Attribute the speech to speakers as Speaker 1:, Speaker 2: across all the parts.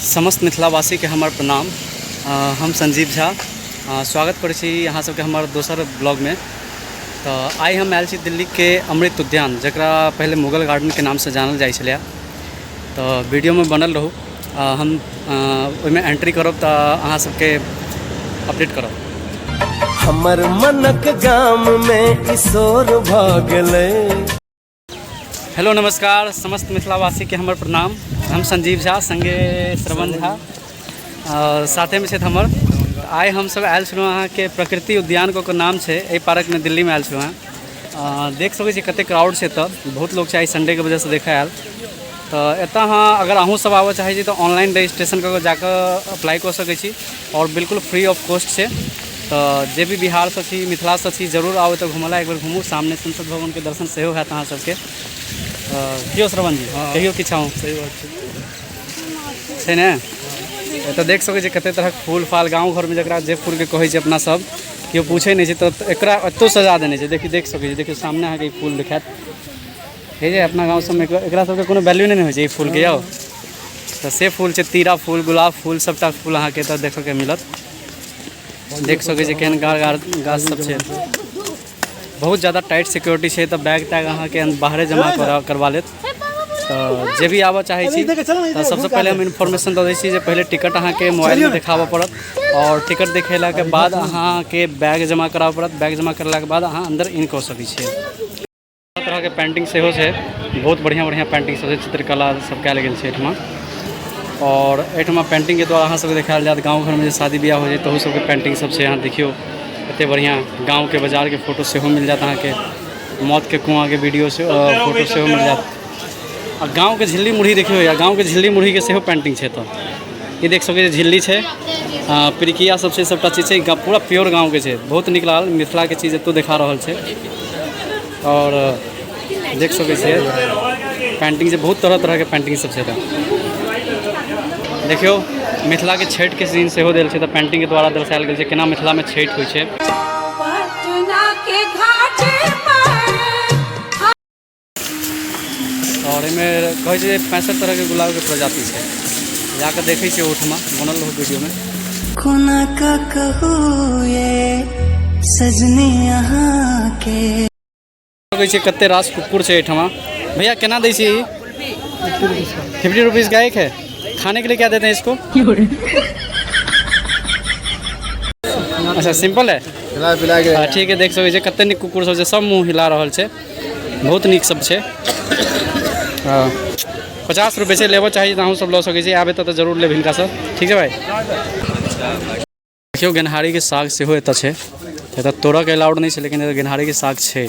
Speaker 1: समस्त मिथिलावासीके हमर प्रणाम। हम संजीव झा स्वागत करै छी अहाँ सबके हमर दोसर ब्लॉगमे। तऽ आइ हम आयल छी दिल्लीके अमृत उद्यान, जकरा पहिले मुगल गार्डनके नामसँ जानल जाइ छलै। तऽ वीडियोमे बनल रहू, हम ओहिमे एंट्री करब तऽ अहाँ सबके अपडेट करब।
Speaker 2: हमर मनक गाम में ईश्वर भऽ गेलै।
Speaker 1: हेलो नमस्कार समस्त मिथिलावासीके हमर प्रणाम। हम संजीव झा संगे श्रवण झा साथेमे छथि हमर। आइ हमसब आयल छलहुँ अहाँके प्रकृति उद्यान कऽ नाम छै, एहि पार्कमे दिल्लीमे आयल छलहुँ हँ। देख सकै छी कतेक क्राउड छै एतऽ, बहुत लोक छै आइ संडेके वजहसँ देखऽ आयल। तऽ एतऽ अहाँ अगर अहूँ सब आबऽ चाहै छी तऽ ऑनलाइन रजिस्ट्रेशन कऽ कऽ जाकऽ अप्लाई कऽ सकै छी आओर बिल्कुल फ्री ऑफ कॉस्ट छै। तऽ जे भी बिहारसँ छी, मिथिलासँ छी, जरूर आउ एतऽ घुमऽ लए, एक बेर घुमू। सामने संसद भवनके दर्शन सेहो हैत अहाँ सबके। तऽ की यौ श्रवण जी, कहियौ किछु अहूँ।
Speaker 3: सही बात छै।
Speaker 1: छै ने, एतऽ देख सकै छी कते तरहक फूल फाल, गाँव घरमे जकरा जे फूलके कहै छै अपना सब, केओ पूछै नहि छै, तऽ एकरा एतौ सजा देने छै। देखियौ, देख सकै छी, देखियौ सामने अहाँके ई फूल देखायत। हे जे अपना गाँव सबमे एकरा सबके कोनो वैल्यू नहि ने होइ छै ई फूलके यौ। तऽ से फूल छै, तीरा फूल, गुलाब फूल, सबटा फूल अहाँके एतऽ देखऽके मिलत। देख सकै छी केहन गाढ़ गाढ़ गाछ सब छै। बहुत ज्यादा टाइट सिक्योरिटी छै, तऽ बैग तैग अहाँके बाहरे जमा करवा लेत। तऽ जे भी आबऽ चाहै छी तऽ सबसँ पहिले हम इन्फॉर्मेशन दऽ दै छी जे पहिले टिकट अहाँके मोबाइलमे देखाबऽ पड़त आओर टिकट देखेलाके बाद अहाँके बैग जमा कराबऽ पड़त। बैग जमा करलाके बाद अहाँ अन्दर इन कऽ सकै छियै। तरह तरहके पेंटिंग सेहो छै, बहुत बढ़िआँ बढ़िआँ पेंटिंग सब छै, चित्रकला सब कयल गेल छै एहिठमा। आओर एहिठमा पेंटिंगके द्वारा अहाँ सबके देखायल जायत गाँव घरमे जे शादी बियाह होइ छै तहू सबके पेंटिंग सब छै। अहाँ देखियौ एते बढ़िआँ गाँवके बाजारके फोटो सेहो मिल जायत अहाँके, मौतके कुआँके वीडियो फोटो सेहो मिल जायत। आ गाँवके झिल्ली मुरही देखियौ, या गाँवके झिल्ली मुरहीके सेहो पेंटिंग छै एतऽ। ई देख सकै छी झिल्ली छै, पिरिकिया सब छै, सबटा चीज छै, पूरा प्योर गाँवके छै। बहुत नीक लागल, मिथिलाके चीज एतौ देखा रहल छै। आओर देख सकै छियै पेंटिंग छै, बहुत तरह तरहके पेंटिंग सब छै एतऽ। देखियौ मिथिलाके छठिके सीन सेहो देल छै, तऽ पेंटिंगके द्वारा दर्शायल गेल छै केना मिथिलामे छठि होइ छै।
Speaker 4: पटना के घाट पर।
Speaker 1: आओर एहिमे कहै छै जे 65 तरहके गुलाबके प्रजाति छै। जाकऽ देखै छियै ओहिठमा, बनल रहू वीडियोमे।
Speaker 5: कोना कऽ कहू ये सजनी अहाँके।
Speaker 1: कहै छै कते रास कुकुर छै एहिठमा। भैया केना दै छी? 50 रुपीज़ का एक है। खाने के लिए क्या देते हैं इसको? अच्छा सिंपल है,
Speaker 3: खिला पिला के।
Speaker 1: हाँ, ठीक है। देख सकै छियै कते नीक कुकुर सब छै, सब मुँह हिला रहल छै, बहुत नीक सब छै। हँ, 50 रुपये छै, लेबऽ चाही तऽ अहूँ सब लऽ सकै छी। आबै तऽ जरूर लेब हिनकासँ। ठीक छै भाइ। देखियौ गेनहारीके साग सेहो एतऽ छै। एतऽ तोड़ऽके अलाउड नहि छै, लेकिन एतऽ गेनहारीके साग छै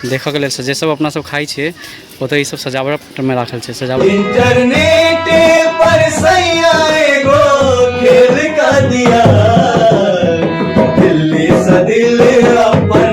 Speaker 1: देखऽके लेल। जे सब अपना सब खाइ छियै ओतऽ ई सब सजावटमे राखल छै, सजावट।
Speaker 2: इंटरनेट पर सैया एगो खेल का दिया, दिल्ली से दिल अपन।